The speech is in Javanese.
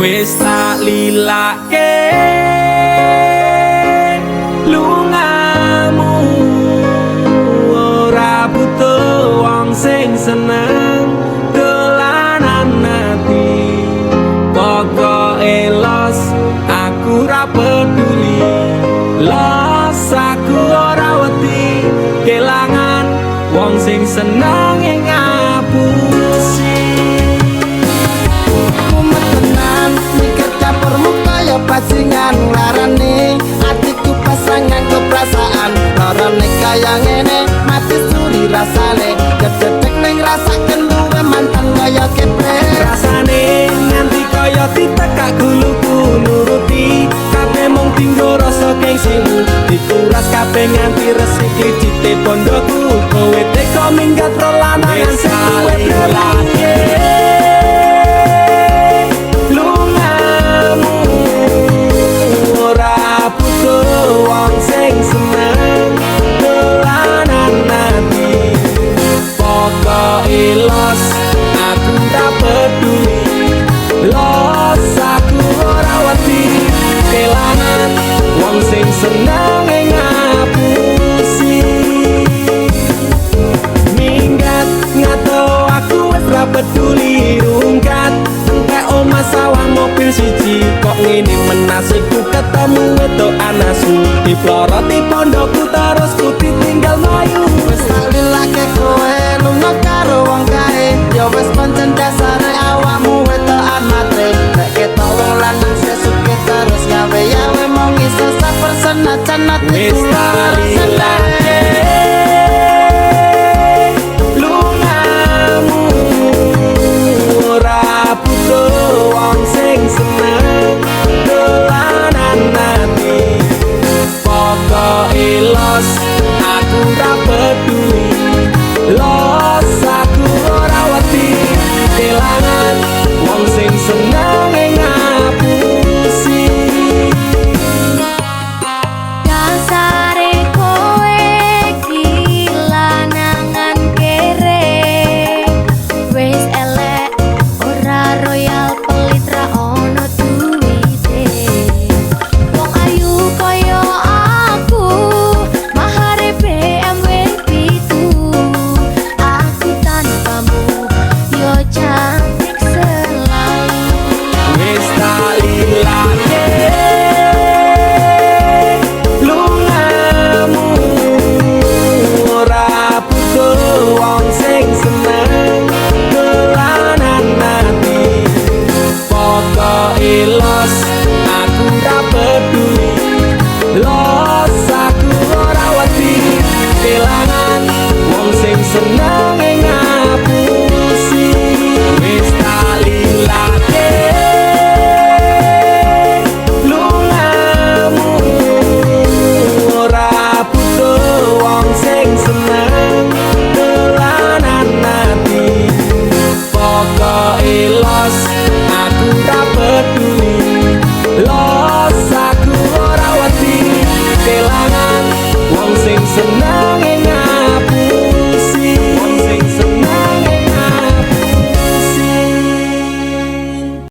Wis tak lilake lungamu, ora butuh wong sing seneng dolanan ati. Pokoke los, aku ra peduli. Los, aku ora wedi kelangan wong sing seneng ngapusi. Mumet tenan mikir campurmu kaya bajingan, nglarani atiku pasrah nganggo perasaan. Lorone kaya ngene, mati suri rasane. Dedek ning rasaken duwe mantan kaya keple. Rasane nganti kaya ditekak guluku, nuruti kabeh mung dinggo rasa gengsimu. Dikuras kabeh nganti resik licite bondoku. Kowe teko minggat ro lanangan sing duwe prelake. Lungamu, ora butuh wong sing seneng dolanan ati. Pokoke los, aku ra peduli. Los, aku ora wedi kelangan wong sing seneng ngapusi. Minggat ngato, aku wis ra peduli. Rungkat entek omah, sawah, mobil siji. Kok ngene menasibku, ketemu wedok anasu. Diploroti pondoku terus ku ditinggal mlayu. Wis tak lilake kowe lunga karo wong kae. Ya wis pancen dasare awakmu wedokan matre. Nek ketok wong lanang sesuke terus gawe yawe, mong iso saper senajan atiku Wis tak